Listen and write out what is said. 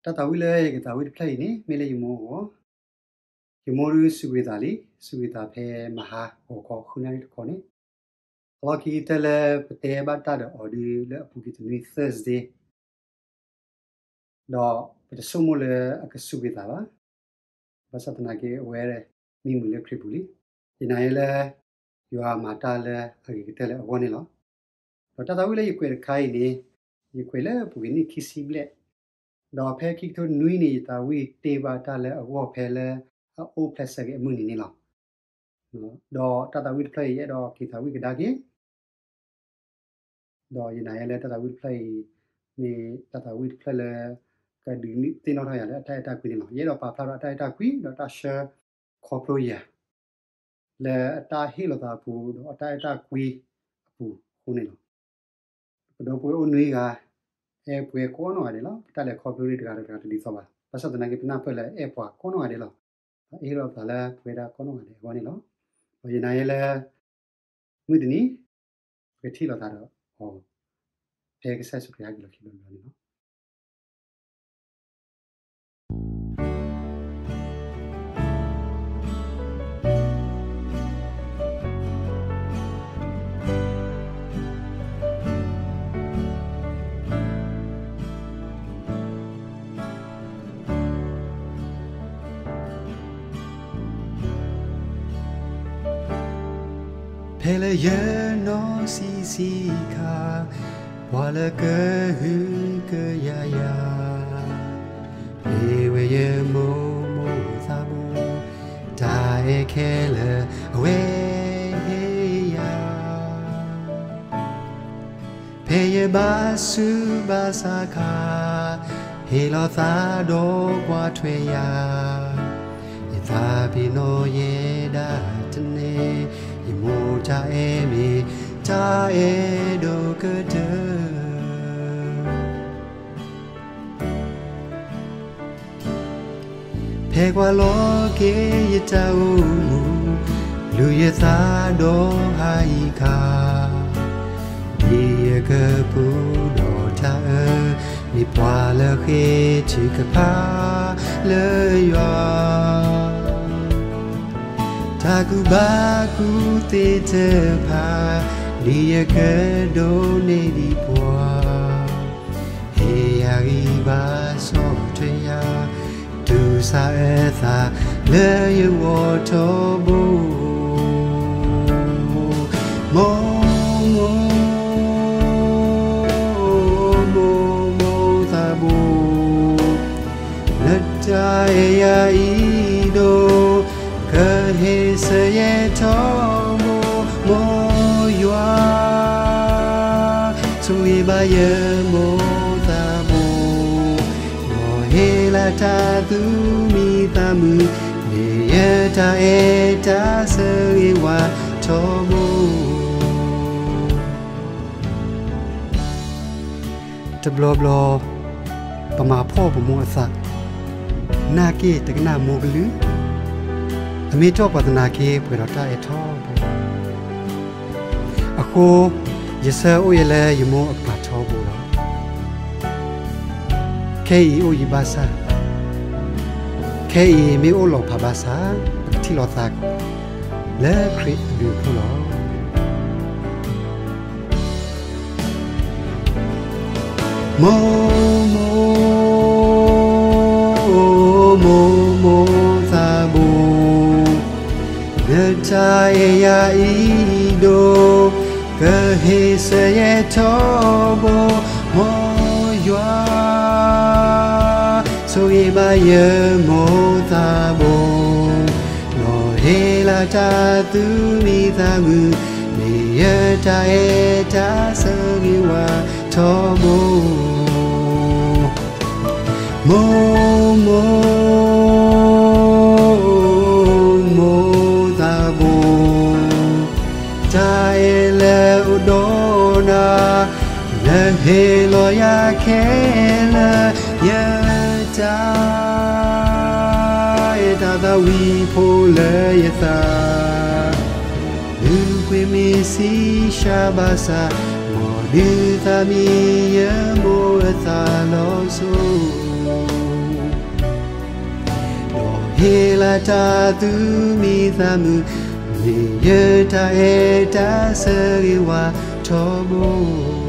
တၢ်သးဝံၣ်လၢယကသးဝံၣ်တဖျၢၣ်အံၤန့ၣ် မ့ၢ်လၢယမိၢ်အဂီၢ်, ယမိၢ်ဒုးစူးကွံာ်သးလံ, စူးကွံာ်သးဖဲမဟါဂီၤခီ ဃုနၣ်ရံၣ်တခီန့ၣ်, အလီၢ်ခံကတၢၢ်လၢပတဲဘၣ်တၢ်ဒီးအီၤဒုးလၢအပူၤကွံာ်တနွံ Thursday ဒီးပတဆိကမိၣ်လၢအကစူးကွံာ်သးဘၣ်. ဘၣ်ဆၣ်သနာ်က့ အဝဲမံမုာ်လၢခရံာ်ပူၤလံ. ယနာ်ယဲလၢ ယွၤမၤတၢ်လၢအဂ့ၤကတၢၢ်လၢအဂီၢ်န့ၣ်လီၤ. ဒီးတၢ်သးဝံၣ်လၢယကွဲးတခါအံၤန့ၣ်, ယကွဲးလၢပူၤကွံာ်နံၣ်ခံဆံဘျဲၣ်, ဒီးဖဲခံကထိနွံန့ၣ် ယသးဝံၣ်တ့ၢ်ဘၣ်တၢ်လၢအဂီၢ်ဖဲလၢအအိၣ်ဖျဲၣ်ဆၢက့ၤအမုၢ်နံၤန့ၣ်လီၤ. ဒီးတၢ်သးဝံၣ်တဖျၢၣ်အံၤ ယအဲၣ်ဒိးက့ၤသးဝံၣ်ကဒါက့ၤ ဒီးယနာ်ယဲလၢတၢ်သးဝံၣ်တဖျၢၣ်အံၤ မ့ၢ်တၢ်သးဝံၣ်တဖျၢၣ်လၢ ကဒုးသ့ၣ်နီၣ်ထီၣ်ယၤလၢအတၢ်အဲၣ်တၢ်ကွံန့ၣ်လီၤ. ယအဲၣ်ဒိးပာ်ဖျါဒီးအတၢ်အဲၣ်တၢ်ကွံ ဒီးတၢ်ဆှၢခီဖျိယၤ လၢအတၢ်ဟ့ၣ်လီၤသးအပူၤ ဒီးအတၢ်အဲၣ်တၢ်ကွံအပူၤအဃိန့ၣ်လီၤ. ပဒီပုၢ်ဝဲၢ်အိၣ်နွံဂၤ အဲၣ်ပှဲၤကိးနီၢ်ဂၤဒဲးလီၤ. ပတၢ်လဲၤခီဖျိတဂၤဒီးတဂၤတဒ်သိးဘၣ်. ဘၣ်ဆၣ်သနာ်က့ ပနၢ်ပၢၢ်လၢအဲၣ်ပှၤကိးနီၢ်ဂၤဒဲးလီၤ. ဒီးဟ့ၣ်လီၤသးလၢပဝဲဒၣ်ကိးနီၢ်ဂၤဒဲးအဂီၢ်န့ၣ်လီၤ. ဒီးယနာ်ယဲလၢ မုၢ်တနံၤ ပကထံၣ်လိာ်သးဒီးအီၤ ဖဲကစၢ်ယ့ၣ်ၡူးခရံာ်ဟဲက့ၤလီၤခံဘျီတဘျီန့ၣ်လီၤ. ဖဲလၢယနီၢ်ဆံးဆံးအခါ ပှၤလၢကဟုကယာ်ယၤ မ့ၢ်ဝဲယမိၢ်မိၢ်သးဘိ, တၢ်အဲၣ်ခဲလၢာ်အဝဲဟ့ၣ်ယၤ ဖဲယဘၣ်ဆူးဘၣ်ဆါခါ, ဟ့ၣ်လီၤသးဒီးကွၢ်ထွဲယၤ, ယသးပ့ၤနီၣ်ယဲဒၣ်တန့ၢ်, ယမိၢ်တၢ်အဲၣ်မ့ၢ်တၢ်အဲၣ်ဒိၣ်ကတၢၢ် ဖဲကွၢ်လီၤက့ၤယတၢ်အိၣ်မူ, လူၤယသးဒီးဟးအံၤခါ, ဒ်ယကပူၤဒီးတၢ်အၢ, မ့ၢ်ပှၤလၢဃ့ထုကဖၣ်လၢယွၤ တၢ်ကူၣ်ဘၣ်ကူၣ်သ့တဖၣ်, ဒ်ယကဒိးန့ၢ်ဒံးပှၤ, ဟ့ၣ်ယၤဂံၢ်ဘါဆီၣ်ထွဲယၤ, တူၢ်ဆါအၢသးလၢယဂီၢ်ထီဘိ မိၢ်, မိၢ်, မိၢ်, မိၢ်သးဘိ, လၢတၢ်အဲၣ်ယၤအံၤဒိၣ်, ကဟ့ၣ်ဆၢယဲထီဘိ, မိၢ်ယွၤ ဆိၣ်ဂ့ၤဘၣ်ယမိၢ်သးဘိ, ဒီးဟ့ၣ်လီၤတၢ်သူၣ်မံသးမုာ်, မ့ၢ်ယတၢ်အဲၣ်တၢ်ဆၢဂ့ၤဝးထီဘိ တဘျီဘျီ ပမၤဖှီၣ်ပမိၢ်အသး, နာ်က့တကနၣ်မိၢ်ကလုၢ်, အမ့ၢ်တီၢ်ပှၤသနာ်က့ ပှဲၤဒီးတၢ်အဲၣ်ထီဘိ အဃိ, ယဆၢအိၣ်ယဲလၢယမိၢ်အကပၤထီဘိလီၤ. ခဲအံၤအိၣ်ယံၤဘၣ်ဆၣ်, ခဲအံၤမ့ၢ်အိၣ်လီၤဖးဘၣ်ဆၣ်, ပကထံၣ်လိာ်သးလၢခရံာ်အဘျုးအဖှိၣ်လီၤ. မိၢ်, မိၢ်, မိၢ်, မိၢ်သးဘိ, လၢတၢ်အဲၣ်ယၤအံၤဒိၣ်, ကဟ့ၣ်ဆၢယဲထီဘိ, မိၢ်ယွၤ ဆိၣ်ဂ့ၤဘၣ်ယမိၢ်သးဘိ, ဒီးဟ့ၣ်လီၤတၢ်သူၣ်မံသးမုာ်, မ့ၢ်ယတၢ်အဲၣ်တၢ်ဆၢဂ့ၤဝးထီဘိ မိၢ်, မိၢ်, မိၢ်သးဘိ, တၢ်အဲၣ်လၢအိၣ်ဒီးနၤ, လၢဟ့ၣ်လီၤယၤခဲလၢာ်, ယတၢ်အဲၣ်တၢ်သးဝံၣ်ဖိလၢယသး ဒုးကွံာ်မ့ၢ်ဆံးစှၤဘၣ်ဆၣ်, မ်ဒုးသးမံယမိၢ်အသးလီၤစိၤ တၢ်သူၣ်မံသးမုာ်, မ့ၢ်ယတၢ်အဲၣ်တၢ်ဆၢဂ့ၤဝါထီဘိ.